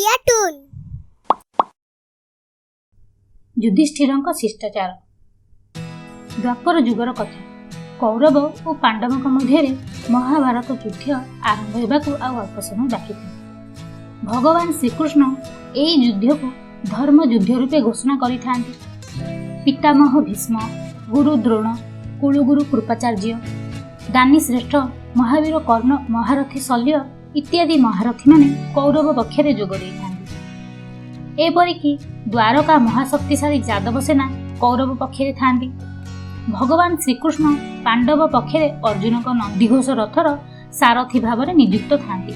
Odia toon. ଯୁଧିଷ୍ଠିରଙ୍କ ଶିଷ୍ଟାଚାର। Dwapar ଯୁଗର କଥା। କୌରବ ଓ ପାଣ୍ଡବଙ୍କ ମଧ୍ୟରେ ମହାଭାରତ ଯୁଦ୍ଧ ଆରମ୍ଭ ହେବାକୁ ଆଉ ଅଳ୍ପ ସମୟ ବାକି ଥିଲା। ଭଗବାନ ଶ୍ରୀକୃଷ୍ଣ ଏହି ଯୁଦ୍ଧକୁ ଧର୍ମ ଯୁଦ୍ଧ ରୂପେ ଘୋଷଣା କରିଥାନ୍ତି। ପିତାମହ ଭୀଷ୍ମ, ଗୁରୁ ଦ୍ରୋଣ, କୁଳୁଗୁରୁ କୃପାଚାର୍ଯ୍ୟ, ଦାନୀ ଶ୍ରେଷ୍ଠ ମହାବୀର କର୍ଣ୍ଣ, ମହାରଥୀ ଶଲ୍ୟ ଇତ୍ୟାଦି ମହାରଥୀମାନେ କୌରବ ପକ୍ଷରେ ଯୋଗ ଦେଇଥାନ୍ତି। ଏପରିକି ଦ୍ୱାରକା ମହାଶକ୍ତିଶାଳୀ ଯାଦବ ସେନା କୌରବ ପକ୍ଷରେ ଥାନ୍ତି। ଭଗବାନ ଶ୍ରୀକୃଷ୍ଣ ପାଣ୍ଡବ ପକ୍ଷରେ ଅର୍ଜୁନଙ୍କ ନନ୍ଦିଘୋଷ ରଥର ସାରଥୀ ଭାବରେ ନିଯୁକ୍ତ ଥାନ୍ତି।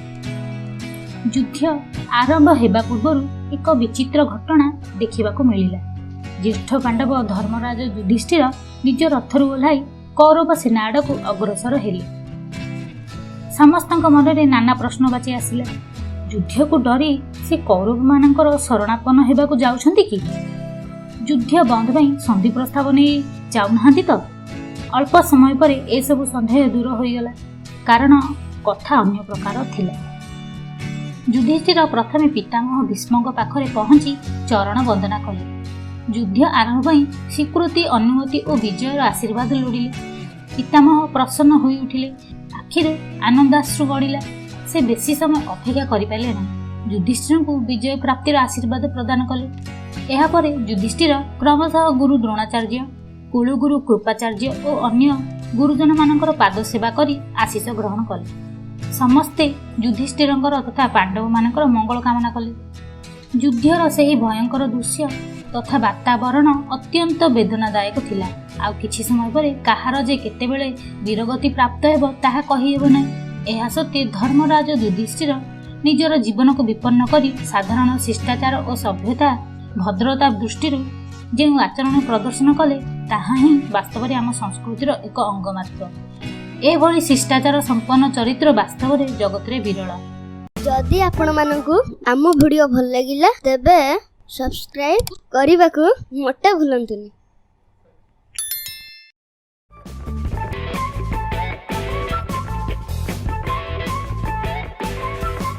ଯୁଦ୍ଧ ଆରମ୍ଭ ହେବା ପୂର୍ବରୁ ଏକ ବିଚିତ୍ର ଘଟଣା ଦେଖିବାକୁ ମିଳିଲା। ଜ୍ୟେଷ୍ଠ ପାଣ୍ଡବ ଧର୍ମରାଜ ଯୁଧିଷ୍ଠିର ନିଜ ରଥରୁ ଓହ୍ଲାଇ କୌରବ ସେନା ଆଡ଼କୁ ଅଗ୍ରସର ହେଲେ। ସମସ୍ତଙ୍କ ମନରେ ନାନା ପ୍ରଶ୍ନବାଚୀ ଆସିଲା। ଯୁଦ୍ଧକୁ ଡରି ସେ କୌରବମାନଙ୍କର ଶରଣାପନ୍ନ ହେବାକୁ ଯାଉଛନ୍ତି କି? ଯୁଦ୍ଧ ବନ୍ଦ ପାଇଁ ସନ୍ଧି ପ୍ରସ୍ତାବ ନେଇ ଯାଉନାହାନ୍ତି ତ? ଅଳ୍ପ ସମୟ ପରେ ଏସବୁ ସନ୍ଦେହ ଦୂର ହୋଇଗଲା, କାରଣ କଥା ଅନ୍ୟ ପ୍ରକାର ଥିଲା। ଯୁଧିଷ୍ଠିର ପ୍ରଥମେ ପିତାମହ ଭୀଷ୍ମଙ୍କ ପାଖରେ ପହଞ୍ଚି ଚରଣ ବନ୍ଦନା କଲେ। ଯୁଦ୍ଧ ଆରମ୍ଭ ପାଇଁ ସ୍ୱୀକୃତି, ଅନୁମତି ଓ ବିଜୟର ଆଶୀର୍ବାଦ ଲୋଡ଼ିଲେ। ପିତାମହ ପ୍ରସନ୍ନ ହୋଇ ଉଠିଲେ। ଆଖିରୁ ଆନନ୍ଦାଶ୍ରୁ ଗଡ଼ିଲା। ସେ ବେଶୀ ସମୟ ଅପେକ୍ଷା କରିପାରିଲେ ନାହିଁ। ଯୁଧିଷ୍ଠିରଙ୍କୁ ବିଜୟ ପ୍ରାପ୍ତିର ଆଶୀର୍ବାଦ ପ୍ରଦାନ କଲେ। ଏହାପରେ ଯୁଧିଷ୍ଠିର କ୍ରମଶଃ ଗୁରୁ ଦ୍ରୋଣାଚାର୍ଯ୍ୟ, କୁଳୁଗୁରୁ କୃପାଚାର୍ଯ୍ୟ ଓ ଅନ୍ୟ ଗୁରୁଜନମାନଙ୍କର ପାଦ ସେବା କରି ଆଶିଷ ଗ୍ରହଣ କଲେ। ସମସ୍ତେ ଯୁଧିଷ୍ଠିରଙ୍କର ତଥା ପାଣ୍ଡବମାନଙ୍କର ମଙ୍ଗଳ କାମନା କଲେ। ଯୁଦ୍ଧର ସେହି ଭୟଙ୍କର ଦୃଶ୍ୟ ତଥା ବାତାବରଣ ଅତ୍ୟନ୍ତ ବେଦନାଦାୟକ ଥିଲା। ଆଉ କିଛି ସମୟ ପରେ କାହାର ଯେ କେତେବେଳେ ବୀରଗତି ପ୍ରାପ୍ତ ହେବ, ତାହା କହିହେବ ନାହିଁ। ଏହା ସତ୍ତ୍ୱେ ଧର୍ମରାଜ ଯୁଧିଷ୍ଠିର ନିଜର ଜୀବନକୁ ବିପନ୍ନ କରି ସାଧାରଣ ଶିଷ୍ଟାଚାର ଓ ସଭ୍ୟତା ଭଦ୍ରତା ଦୃଷ୍ଟିରୁ ଯେଉଁ ଆଚରଣ ପ୍ରଦର୍ଶନ କଲେ, ତାହା ହିଁ ବାସ୍ତବରେ ଆମ ସଂସ୍କୃତିର ଏକ ଅଙ୍ଗ ମାତ୍ର। ଏଭଳି ଶିଷ୍ଟାଚାର ସମ୍ପନ୍ନ ଚରିତ୍ର ବାସ୍ତବରେ ଜଗତରେ ବିରଳ। ଯଦି ଆପଣମାନଙ୍କୁ ଆମ ଭିଡ଼ିଓ ଭଲ ଲାଗିଲା, ତେବେ ସବସ୍କ୍ରାଇବ୍ କରିବାକୁ ମୋଟେ ଭୁଲନ୍ତୁନି।